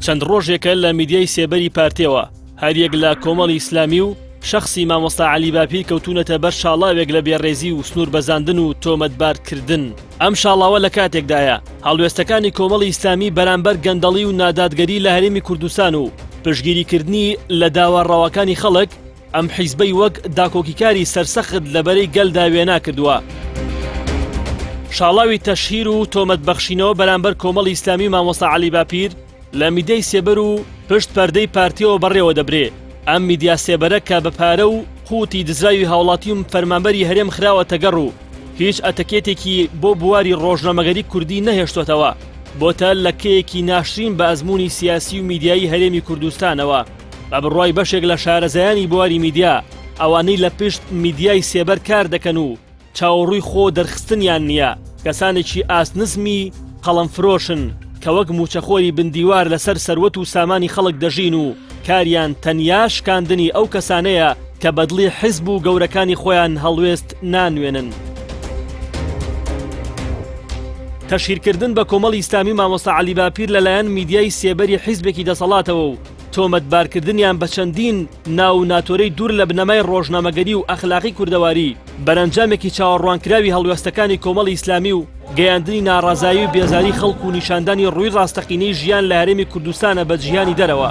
چەند ڕۆژێکە لە میدیای سێبەری پارتیەوە هەریەک لە کۆمەڵی ئیسلامی و شەخسی مامۆستا عەلی باپیر کەوتوونەتە بەر شاڵاوێک لە بێڕێزی و سنووربەزاندن و تۆمەتبارکردن. ئەم شاڵاوە لە کاتێکدایە هەڵوێستەکانی کۆمەڵی ئیسلامی بەرامبەر گەندەڵی و نادادگەری لە هەرێمی کوردستان و پشتگیریکردنی لە داوا ڕەواکانی خەڵک ئەم حیزبەی وەک داکۆکیکاری سەرسەخت لە بەرەی گەلدا وێنا کردووە. شاڵاوی تەشهیر و تۆمەت بەخشینەوە بەرامبەر کۆمەڵی ئیسلامی و مامۆستا عەلی باپیر لە میدیای سێبەر و پشت پەردەی پارتیەوە بەڕێوە دەبرێ، ئەم میدیا سێبەرە کە بە پارە و قوتی دزراوی هاوڵاتی و فەرمانبەری هەرێم خراوەتە گەڕ و هیچ ئەتەکێتێکی بۆ بواری ڕۆژنامەگەری کوردی نەهێشتۆتەوە، بۆتە لەکەیەکی ناشرین بە ئەزموونی سیاسی و میدیایی هەرێمی کوردستانەوە. بە بڕوای بەشێک لە شارەزایانی بواری میدیا، ئەوانەی لە پشت میدیای سێبەر کار دەکەن و چاوەڕووی خۆ دەرخستنیان نییە، کەسانێکی ئاست نزمی قەڵەمفرۆشن کە وەک مووچەخۆری بن دیوار لەسەر سەروەت و سامانی خەڵک دەژین و کاریان تەنیا شکاندنی ئەو کەسانەیە کە بە دڵی حیزب و گەورەکانی خۆیان هەڵوێست نانوێنن. تەشهیرکردن بە کۆمەڵی ئیسلامی مامۆستا عەلی باپیر لەلایەن میدیای سێبەری حیزبێکی دەسەڵاتەوە و تۆمەتبارکردنیان بە چەندین ناو و ناتۆرەی دوور لە بنەمای ڕۆژنامەگەری و ئەخلاقی کوردەواری، بەرەنجامێکی چاوەڕوانکراوی هەڵوێستەکانی کۆمەڵی ئیسلامی و گەیاندنی ناڕەزایی و بێزاری خەڵک و نیشاندانی ڕووی ڕاستەقینەی ژیان لە هەرێمی کوردستانە بە جیهانی دەرەوە.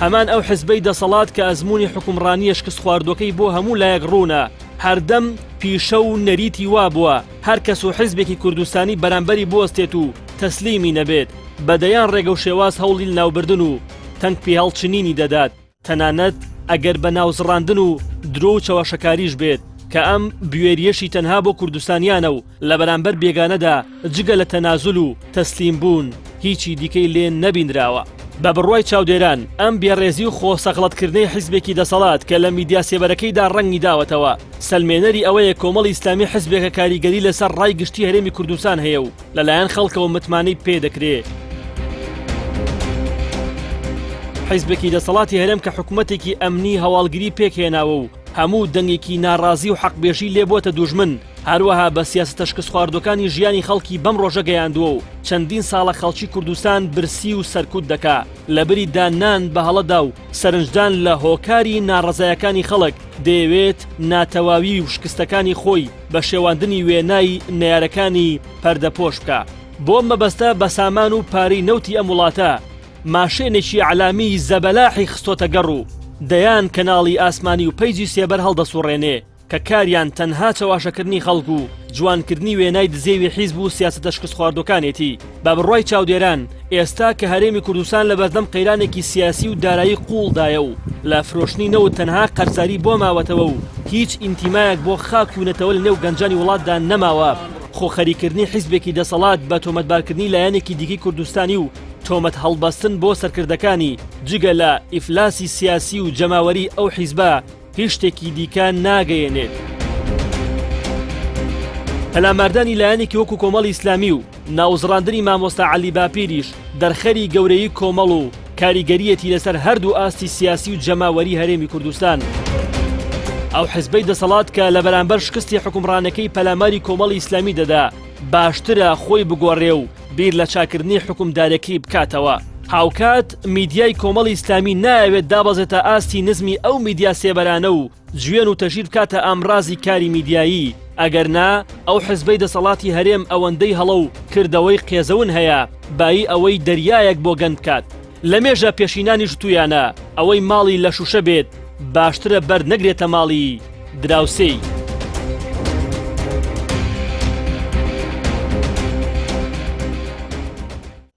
هەمان ئەو حزبەی دەسەڵات کە ئەزموونی حوکمڕانییە شکستخواردووەکەی بۆ هەموو لایەک ڕوونە، هەردەم پیشە و نەریتی وابووە هەر کەس و حزبێکی کوردستانی بەرامبەری بوەستێت و تەسلیمی نەبێت، بە دەیان ڕێگە و شێواز هەوڵی لەناوبردن و تەنگ پێهەڵچنینی دەدات، تەنانەت ئەگەر بە ناوزڕاندن و درۆ و چەواشەکاریش بێت، کە ئەم بوێرییەشی تەنها بۆ کوردستانیانە و لە بەرامبەر بێگانەدا جگە لە تەنازول و تەسلیم بوون هیچی دیکەی لێ نەبینراوە. بە بڕوای چاودێران، ئەم بێڕێزی و خۆ سەغڵەتکردنەی حیزبێکی دەسەڵات کە لە میدیا سێبەرەکەیدا ڕەنگی داوەتەوە، سەلمێنەری ئەوەیە کۆمەڵی ئیسلامی حیزبێکە کاریگەری لەسەر ڕای گشتی هەرێمی کوردستان هەیە و لەلایەن خەڵکەوە متمانەی پێدەکرێ. حیزبێکی دەسەڵاتی هەرێم کە حکومەتێکی ئەمنی هەواڵگری پێکهێناوە و هەموو دەنگێکی ناڕازی و حەقبێژی لێ بۆتە دوژمن، هەروەها بە سیاسەتە شکستخواردووەکانی ژیانی خەڵکی بەم ڕۆژە گەیاندووە و چەندین ساڵە خەڵکی کوردستان برسی و سەرکوت دەکا، لەبری داننان بە هەڵەدا و سەرنجدان لە هۆکاری ناڕەزایەکانی خەڵک، دەیەوێت ناتەواوی و شکستەکانی خۆی بە شێواندنی وێنای نەیارەکانی پەردەپۆش بکا. بۆ ئەم مەبەستە بە سامان و پارەی نەوتی ئەم وڵاتە ماشێنێکی ئیعلامیی زەبەلاحی خستۆتە گەڕ و دەیان کەناڵی ئاسمانی و پەیجی سێبەر هەڵدەسوڕێنێ کە کاریان تەنها چەواشەکردنی خەڵک و جوانکردنی وێنای دزێوی حیزب و سیاسەتە شکستخواردوەکانێتی. بە بڕوای چاودێران، ئێستا کە هەرێمی کوردستان لەبەردەم قەیرانێکی سیاسی و دارایی قووڵدایە و لە فرۆشتنی نەوت تەنها قەرزاری بۆ ماوەتەوە و هیچ ئینتیمایەک بۆ خاک و نەتەوە لەنێو گەنجانی وڵاتدا نەماوە، خۆ خەریککردنی حیزبێکی دەسەڵات بە تۆمەتبارکردنی لایەنێکی دیکەی کوردستانی و تۆمەت هەڵبەستن بۆ سەرکردەکانی، جگە لە ئیفلاسی سیاسی و جەماوەری ئەو حیزبە، هیچ شتێکی دیکە ناگەیەنێت. پەلاماردانی لایەنێکی وەکو کۆمەڵی ئیسلامی و ناوزڕاندنی مامۆستا عەلی باپیریش دەرخەری گەورەیی کۆمەڵ و کاریگەریەتی لەسەر هەردوو ئاستی سیاسی و جەماوەری هەرێمی کوردستان. ئەو حزبەی دەسەڵات کە لە بەرامبەر شکستی حوکمڕانەکەی پەلاماری کۆمەڵی ئیسلامی دەدا، باشترە خۆی بگۆڕێ و بیر لە چاکردنی حوکمدارەکەی بکاتەوە. هاوکات میدیای کۆمەڵی ئیسلامی نایەوێت دابەزێتە ئاستی نزمی ئەو میدیا سێبەرانە و جوێن و تەشهیر بکاتە ئامرازی کاری میدیایی، ئەگەر نا ئەو حزبەی دەسەڵاتی هەرێم ئەوەندەی هەڵە و کردەوەی قێزەون هەیە بایی ئەوەی دەریایەک بۆ گەن بکات. لەمێژە پێشینانیش وتویانە ئەوەی ماڵی لە شوشە بێت باشترە بەرد نەگرێتە ماڵی دراوسێی.